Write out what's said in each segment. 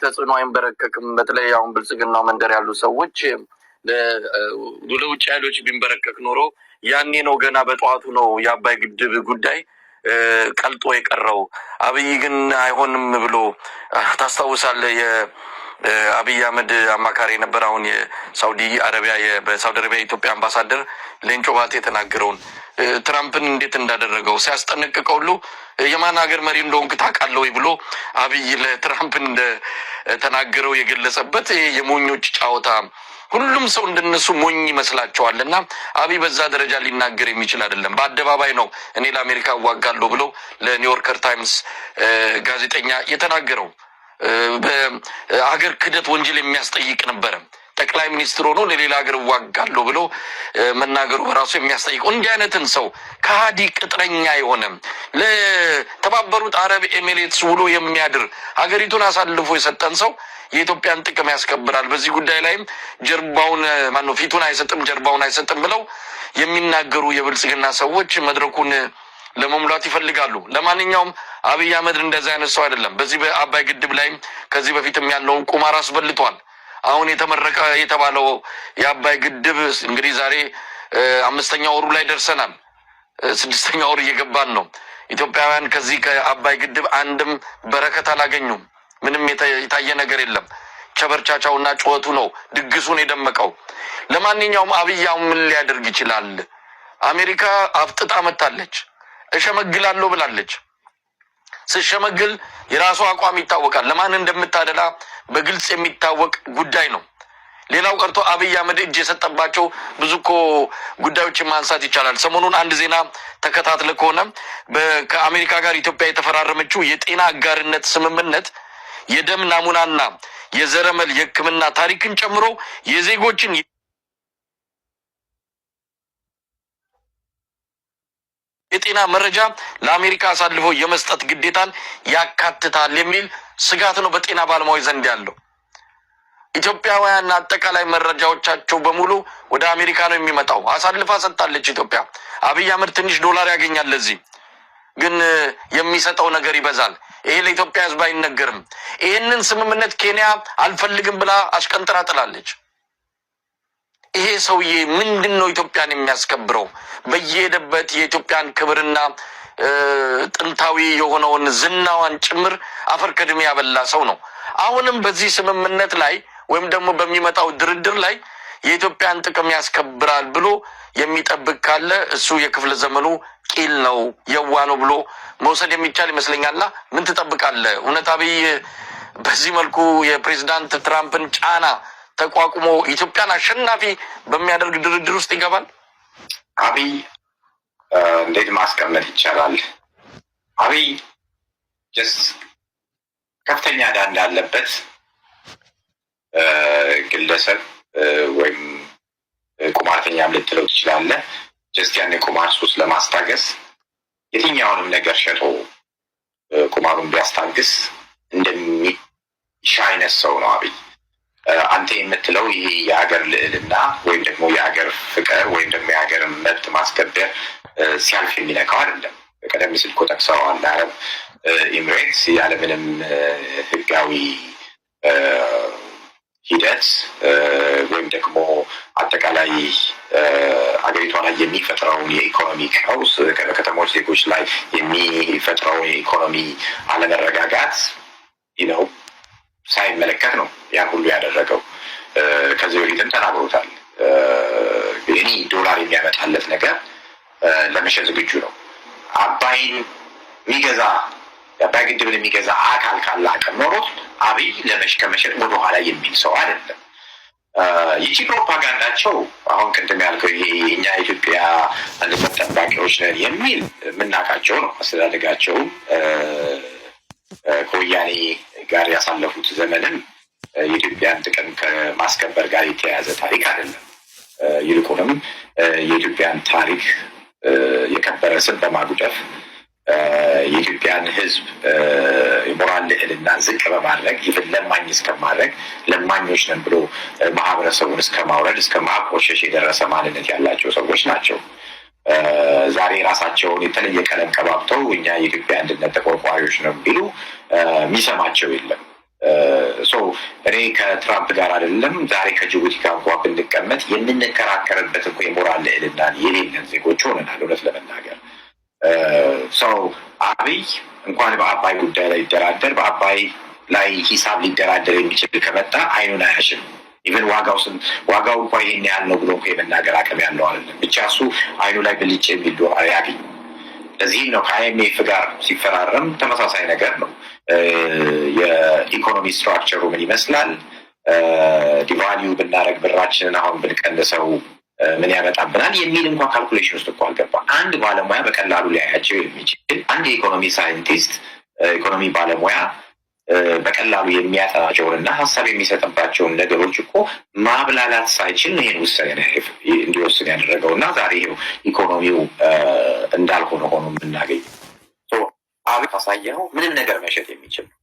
ተጽዕኖ አይንበረከክም። በተለይ አሁን ብልጽግናው መንደር ያሉ ሰዎች ለውጭ ኃይሎች ቢንበረከክ ኖሮ ያኔ ነው፣ ገና በጠዋቱ ነው የአባይ ግድብ ጉዳይ ቀልጦ የቀረው። አብይ ግን አይሆንም ብሎ፣ ታስታውሳለህ፣ የአብይ አህመድ አማካሪ የነበረ፣ አሁን የሳውዲ አረቢያ በሳውዲ አረቢያ የኢትዮጵያ አምባሳደር ሌንጮ ባቴ የተናገረውን፣ ትራምፕን እንዴት እንዳደረገው ሲያስጠነቅቀው ሁሉ የማን ሀገር መሪ እንደሆንክ ታውቃለህ ወይ ብሎ አብይ ለትራምፕ እንደተናገረው የገለጸበት ይሄ የሞኞች ጨዋታ፣ ሁሉም ሰው እንደነሱ ሞኝ ይመስላቸዋል። እና አብይ በዛ ደረጃ ሊናገር የሚችል አይደለም። በአደባባይ ነው እኔ ለአሜሪካ እዋጋለሁ ብሎ ለኒውዮርከር ታይምስ ጋዜጠኛ የተናገረው። በሀገር ክህደት ወንጀል የሚያስጠይቅ ነበረ። ጠቅላይ ሚኒስትር ሆኖ ለሌላ ሀገር እዋጋለሁ ብሎ መናገሩ በራሱ የሚያስጠይቀው፣ እንዲህ አይነትን ሰው፣ ከሃዲ ቅጥረኛ የሆነ፣ ለተባበሩት አረብ ኤሚሬትስ ውሎ የሚያድር፣ ሀገሪቱን አሳልፎ የሰጠን ሰው የኢትዮጵያን ጥቅም ያስከብራል፣ በዚህ ጉዳይ ላይም ጀርባውን ማነው ፊቱን አይሰጥም፣ ጀርባውን አይሰጥም ብለው የሚናገሩ የብልጽግና ሰዎች መድረኩን ለመሙላት ይፈልጋሉ። ለማንኛውም አብይ አህመድ እንደዚህ አይነት ሰው አይደለም። በዚህ በአባይ ግድብ ላይም ከዚህ በፊትም ያለውን ቁማር አስበልቷል። አሁን የተመረቀ የተባለው የአባይ ግድብ እንግዲህ ዛሬ አምስተኛ ወሩ ላይ ደርሰናል። ስድስተኛ ወር እየገባን ነው። ኢትዮጵያውያን ከዚህ ከአባይ ግድብ አንድም በረከት አላገኙም። ምንም የታየ ነገር የለም። ቸበርቻቻውና ጩኸቱ ነው ድግሱን የደመቀው። ለማንኛውም አብይ አሁን ምን ሊያደርግ ይችላል? አሜሪካ አፍጥጣ መታለች። እሸመግላለሁ ብላለች። ስትሸመግል የራሷ አቋም ይታወቃል። ለማን እንደምታደላ በግልጽ የሚታወቅ ጉዳይ ነው። ሌላው ቀርቶ አብይ አህመድ እጅ የሰጠባቸው ብዙ እኮ ጉዳዮችን ማንሳት ይቻላል። ሰሞኑን አንድ ዜና ተከታትለ ከሆነ ከአሜሪካ ጋር ኢትዮጵያ የተፈራረመችው የጤና አጋርነት ስምምነት የደም ናሙናና የዘረመል የሕክምና ታሪክን ጨምሮ የዜጎችን የጤና መረጃ ለአሜሪካ አሳልፎ የመስጠት ግዴታን ያካትታል የሚል ስጋት ነው በጤና ባለሙያዎች ዘንድ ያለው። ኢትዮጵያውያን አጠቃላይ መረጃዎቻቸው በሙሉ ወደ አሜሪካ ነው የሚመጣው። አሳልፋ ሰጥታለች ኢትዮጵያ። አብይ አህመድ ትንሽ ዶላር ያገኛል። ለዚህ ግን የሚሰጠው ነገር ይበዛል። ይሄ ለኢትዮጵያ ሕዝብ አይነገርም። ይህንን ስምምነት ኬንያ አልፈልግም ብላ አሽቀንጥራ ጥላለች። ይሄ ሰውዬ ምንድን ነው ኢትዮጵያን የሚያስከብረው? በየሄደበት የኢትዮጵያን ክብርና ጥንታዊ የሆነውን ዝናዋን ጭምር አፈር ከድሜ ያበላ ሰው ነው። አሁንም በዚህ ስምምነት ላይ ወይም ደግሞ በሚመጣው ድርድር ላይ የኢትዮጵያን ጥቅም ያስከብራል ብሎ የሚጠብቅ ካለ እሱ የክፍለ ዘመኑ ቂል ነው፣ የዋህ ነው ብሎ መውሰድ የሚቻል ይመስለኛልና ምን ትጠብቃለህ? እውነት አብይ በዚህ መልኩ የፕሬዚዳንት ትራምፕን ጫና ተቋቁሞ ኢትዮጵያን አሸናፊ በሚያደርግ ድርድር ውስጥ ይገባል? አብይ እንዴት ማስቀመጥ ይቻላል? አብይ just ከፍተኛ ዕዳ እንዳለበት ግለሰብ ወይም ቁማርተኛም ልትለው ትችላለህ። Just ያን የቁማር ሱስ ለማስታገስ የትኛውንም ነገር ሸጦ ቁማሩን ቢያስታግስ እንደሚሻ አይነት ሰው ነው አብይ። አንተ የምትለው ይሄ የሀገር ልዕልና ወይም ደግሞ የሀገር ፍቅር ወይም ደግሞ የሀገር መብት ማስከበር ሲያልፍ የሚነካው አይደለም። ቀደም ሲል እኮ ጠቅሰዋል። አረብ ኤምሬትስ ያለምንም ህጋዊ ሂደት ወይም ደግሞ አጠቃላይ አገሪቷ ላይ የሚፈጥረውን የኢኮኖሚ ቀውስ፣ በከተሞች ዜጎች ላይ የሚፈጥረውን የኢኮኖሚ አለመረጋጋት ነው ሳይመለከት ነው ያን ሁሉ ያደረገው። ከዚህ በፊትም ተናግሮታል። እኔ ዶላር የሚያመጣለት ነገር ለመሸጥ ዝግጁ ነው። አባይን የሚገዛ፣ የአባይ ግድብን የሚገዛ አካል ካለ አቅም ኖሮት አብይ ከመሸጥ ወደኋላ የሚል ሰው አይደለም። ይቺ ፕሮፓጋንዳቸው አሁን ቅድም ያልከው ይሄ እኛ የኢትዮጵያ አንድነት ጠባቂዎች ነን የሚል የምናውቃቸው ነው። አስተዳደጋቸውም ከወያኔ ጋር ያሳለፉት ዘመንም የኢትዮጵያን ጥቅም ከማስከበር ጋር የተያያዘ ታሪክ አይደለም። ይልቁንም የኢትዮጵያን ታሪክ የከበረ ስም በማጉደፍ፣ የኢትዮጵያን ሕዝብ የሞራል ልዕልና ዝቅ በማድረግ፣ ይፍን ለማኝ እስከማድረግ፣ ለማኞች ነን ብሎ ማህበረሰቡን እስከ ማውረድ፣ እስከ ማቆሸሽ የደረሰ ማንነት ያላቸው ሰዎች ናቸው። ዛሬ ራሳቸውን የተለየ ቀለም ቀባብተው እኛ የኢትዮጵያ አንድነት ተቆርቋሪዎች ነው ቢሉ የሚሰማቸው የለም። So እኔ ከትራምፕ ጋር አይደለም፣ ዛሬ ከጅቡቲ ጋር እንኳ ብንቀመጥ የምንከራከርበት እኮ የሞራል ልዕልና የሌለን ዜጎች ሆነናል። እውነት ለመናገር so አብይ እንኳን በአባይ ጉዳይ ላይ ሊደራደር፣ በአባይ ላይ ሂሳብ ሊደራደር የሚችል ከመጣ አይኑን አያሽም። Even ዋጋው ዋጋው እንኳ ይሄን ያህል ነው ብሎ እንኳ የመናገር አቅም ያለው አይደለም። ብቻ እሱ አይኑ ላይ ብልጭ የሚል ዶላር ያግኝ። ለዚህም ነው ከ IMF ጋር ሲፈራረም ተመሳሳይ ነገር ነው። የኢኮኖሚ structure ኡ ምን ይመስላል፣ devalue ብናደረግ፣ ብራችንን አሁን ብንቀንሰው ምን ያመጣብናል የሚል እንኳ calculation ውስጥ እኮ አልገባ። አንድ ባለሙያ በቀላሉ ሊያያቸው የሚችል፣ አንድ የኢኮኖሚ scientist፣ ኢኮኖሚ ባለሙያ በቀላሉ የሚያጠናቸውን እና ሀሳብ የሚሰጥባቸውን ነገሮች እኮ ማብላላት ሳይችል ይህን ውሳኔ እንዲወስን ያደረገው እና ዛሬ ይኸው ኢኮኖሚው እንዳልሆነ ሆኖ የምናገኘው። አብይ ካሳየኸው ምንም ነገር መሸጥ የሚችል ነው።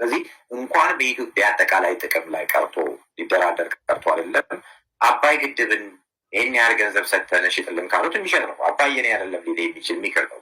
ስለዚህ እንኳን በኢትዮጵያ አጠቃላይ ጥቅም ላይ ቀርቶ ሊደራደር ቀርቶ አይደለም፣ አባይ ግድብን ይህን ያህል ገንዘብ ሰጥተን ሽጥልን ካሉት የሚሸጥ ነው። አባይ የኔ አይደለም ሊል የሚችል የሚክር ነው።